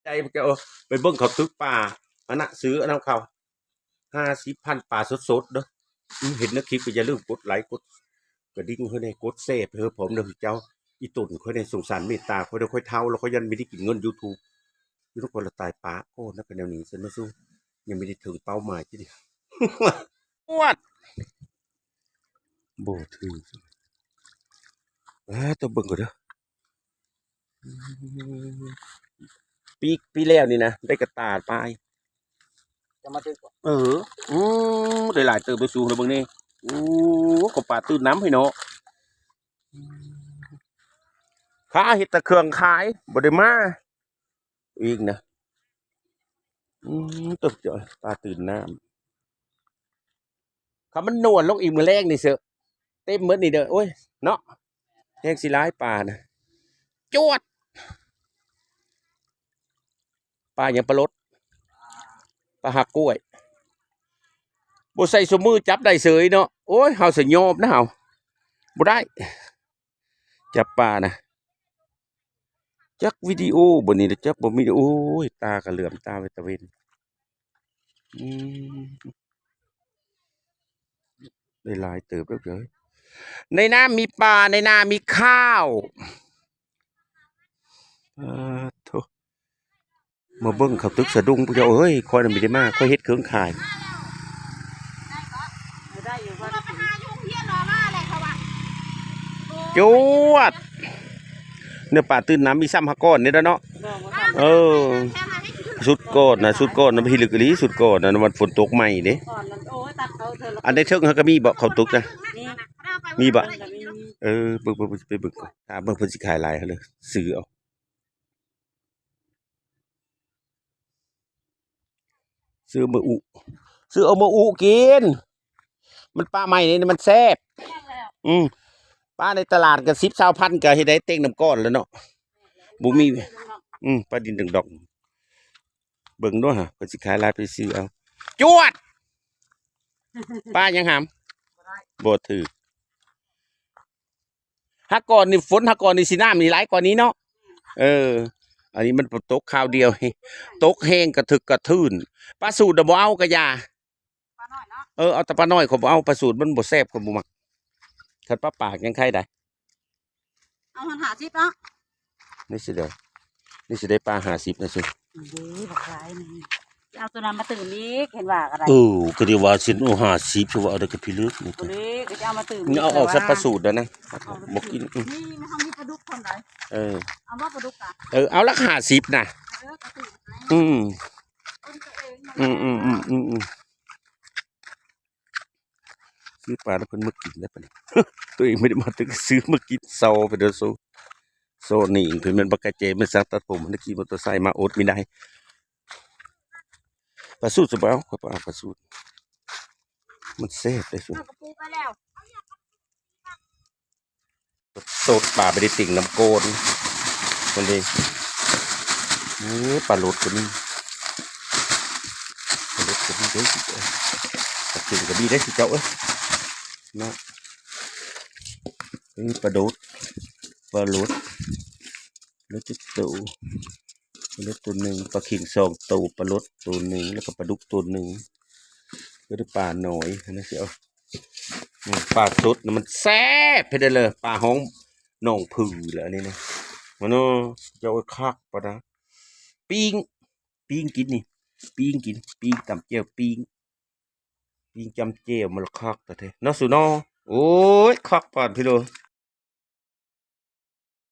ໃຈ ພວກເຈົ້າ ເອີ ໄປເບິ່ງເຂົາຕຶກປາ ອັນນະ ຊື້ອັນນຳເຂົາ ຫ້າສິບພັນ ປາສົດໆເດີ. ອືມ ເຫັນໃນຄລິບກໍຢ່າລືມກົດໄລ ກົດກະດິ່ງໃຫ້ແດ່ ກົດແຊຣ໌ໃຫ້ຂ້ອຍພ້ອມເດີເຈົ້າ. ອີ່ຕົນຂ້ອຍນີ້ ສົງສານເມດຕາຂ້ອຍເດີ ຂ້ອຍເຖົ້າແລ້ວ ຂ້ອຍຢ້ານບໍ່ໄດ້ກິນເງິນ YouTube ຢູ່ນຳຂ້ອຍລະຕາຍປະກ່ອນນະ ກະແນວນີ້ຊັ້ນເນາະ ສູ້ ຍັງບໍ່ໄດ້ເຖິງເປົ້າໝາຍ ຈະໄດ້ ປວດ ບໍ່ຖືກ ອ່າ ຕ້ອງເບິ່ງກ່ອນເດີ. ປີ ປີແລ້ວນີ້ນະ ໄດ້ກະຕ່າປາຍ ຈະມາຖືກບໍ່? ເອີ ອືມ ໄດ້ຫຼາຍເຕີບເດ້ ສູງເດີ ເບິ່ງນີ້. ໂອ້ ກໍປາຕື່ນນ້ຳໃຫ້ເນາະ ຂ້າເຮັດແຕ່ເຄື່ອງຂາຍ ບໍ່ໄດ້ມາອີກນະ. ອືມ ຕົກໃຈ ປາຕື່ນນ້ຳ. ຄັນມັນນວນລົງອີກມື້ແລງນີ້ເຊີ ເຕັມໝົດນີ້ເດີ. ໂອ້ຍ ເນາະ ແຮງຊິຫຼາຍປານະ. ຈວດ ປາຫຍັງ? ປາລົດ ປາຮັກກ້ວຍ. ບໍ່ໃສ່ໂຊມືຈັບໄດ້ເສີຍເນາະ. ໂອ້ຍ ເຮົາສະຍອມນະ ເຮົາບໍ່ໄດ້ ຈັບປານະ. ຈັກວິດີໂອບໍ່ນີ້ ຈັກບໍ່ມີ. ໂອ້ຍ ຕາກະເຫຼືອມຕາໄວ້ຕາເວັນ. ອືມ ໄດ້ຫຼາຍເຕີບເດີ. ໃນນ້ຳມີປາ ໃນນາມີຂ້າວ. ອາ ໂທ້ ມາເບິ່ງເຂົາຕຶກສະດຸ້ງ ພວກເຈົ້າເອີຍ. ຂ້ອຍນະບໍ່ໄດ້ມາ ຂ້ອຍເຮັດເຄື່ອງຂາຍ. ຈວດ ເນື້ອປາຕື່ນນ້ຳ ມີຊ້ຳຫາກອນນີ້ລະເນາະ. ເອີ ສຸດກ່ອນນະ ສຸດກ່ອນນະ ພິລຶກອີ່ຫຼີ ສຸດກ່ອນນະ ມັນຝົນຕົກໃໝ່ເດ້. ອັນໃນເທິງຫັ້ນກະມີບໍ່ ເຂົາຕຶກນະ? ມີບໍ່? ເອີ ເບິ່ງ ເບິ່ງ ເບິ່ງ ໄປເບິ່ງກ່ອນ ຖ້າເບິ່ງເພິ່ນຊິຂາຍຫຼາຍເລີຍ ຊື້ເອົາ. ຊື້ມາອຸ ຊື້ເອົາມາອຸກິນ. ມັນປາໃໝ່ນີ້ມັນແຊບ. ອືມ ປາໃນຕະຫຼາດກໍສິບ ຊາວພັນ ກໍເຮັດໄດ້ເຕັງນ້ຳກ້ອນແລ້ວເນາະ. ບໍ່ມີ ອືມ ປາດິນດອກໆ. ເບິ່ງດູຫາ ເພິ່ນຊິຂາຍຫຼາຍ ໄປຊື້ເອົາ. ຈວດ ປາຫຍັງຫຳ? ບໍ່ຖືກ. ຫາກອນນີ້ ຝົນຫາກອນນີ້ ຊິນ້ຳນີ້ຫຼາຍກວ່ານີ້ເນາະ. ເອີ ອັນນີ້ມັນຕົກຄາວດຽວ ຕົກແຮງກະທຶກກະທຶນ. ປາສູດນະບໍ່ເອົາກະຢ່າ. ປານ້ອຍເນາະ? ເອີ ເອົາແຕ່ປານ້ອຍ ຂ້ອຍບໍ່ເອົາປາສູດ ມັນບໍ່ແຊບ ຂ້ອຍບໍ່ມັກ. ຄັນປາປາກຍັງໄຄໄດ້. ເອົາຫັ້ນຫ້າສິບເນາະ. ນີ້ຊິໄດ້ ນີ້ຊິໄດ້ປາຫ້າສິບນະຊິ. ເດ້ ບັກຫຼາຍນີ້ ຊິເອົາໂຕນັ້ນມາຕື່ມອີກ ເຫັນວ່າກໍໄດ້. ເອີ ກໍໄດ້ວ່າຊິເອົາຫ້າສິບ ຊິວ່າເອົາໄດ້ກະພິລຶກນີ້. ບໍ່ໄດ້ ກໍຈະເອົາມາຕື່ມອີກ. ນີ້ເອົາອອກຊະ ປາສູດນະ ບໍ່ກິນ. ນີ້ມັນມີປາດຸກພ້ອມໄດ໋. ເອີ ເອົາບໍ່ປາດຸກກະ? ເອີ ເອົາລະຫ້າສິບນະ. ເອີ ກະຕື່ມ. ອືມ ອືມ ອືມ ອືມ ອືມ. ຊື້ປາແລ້ວເພິ່ນມາກິນແລ້ວບັດນີ້ ຕົວເອງບໍ່ໄດ້ມາ ແຕ່ຊື້ມາກິນ ຊໍໄປເດີ. ຊໍນີ້ເພິ່ນແມ່ນບັກກະແຈ ແມ່ນຊ່າງຕັດຜົມ ຂີ່ມໍເຕີໄຊມາ ອົດມິໄດ້. ປາສູດສະບາຍ ຂ້ອຍບໍ່ເອົາປາສູດ ມັນແຊບເດ້. ເອົາກະປູໄປແລ້ວ. ໂຕດປາໄປໄດ້ຕິ່ງນ້ຳກ້ອນ ມັນເດ້. ເອີ ປາໂລດກໍມີ ປາໂລດກໍມີເດ້ ປາເຂັງກໍມີເດ້ ເຈົ້າເອີຍເນາະ. ເອີ ປາໂລດ ປາໂລດ ໂລດຈັກໂຕ? ປາໂລດໂຕໜຶ່ງ ປາເຂັງສອງໂຕ ປາໂລດໂຕໜຶ່ງ ແລ້ວກໍປາດຸກໂຕໜຶ່ງ. ກໍໄດ້ປານ້ອຍຫັ້ນນະ ຊິເອົາ ອືມ ປາສົດນະມັນແຊບເດ້ເລີຍ ປາຮ້ອງໜອງຜືແຫຼະອັນນີ້ນະ. ມາເນາະ ເຈົ້າເອີຍ ຄັກປານະ. ປີ້ງ ປີ້ງກິນນີ້ ປີ້ງກິນ ປີ້ງຕຳແຈ່ວ ປີ້ງ ປີ້ງຈ້ຳແຈ່ວ ມັນລະຄັກແທ້ໆເນາະ ສູເນາະ. ໂອ້ຍ ຄັກປານພີ້ເລີຍ.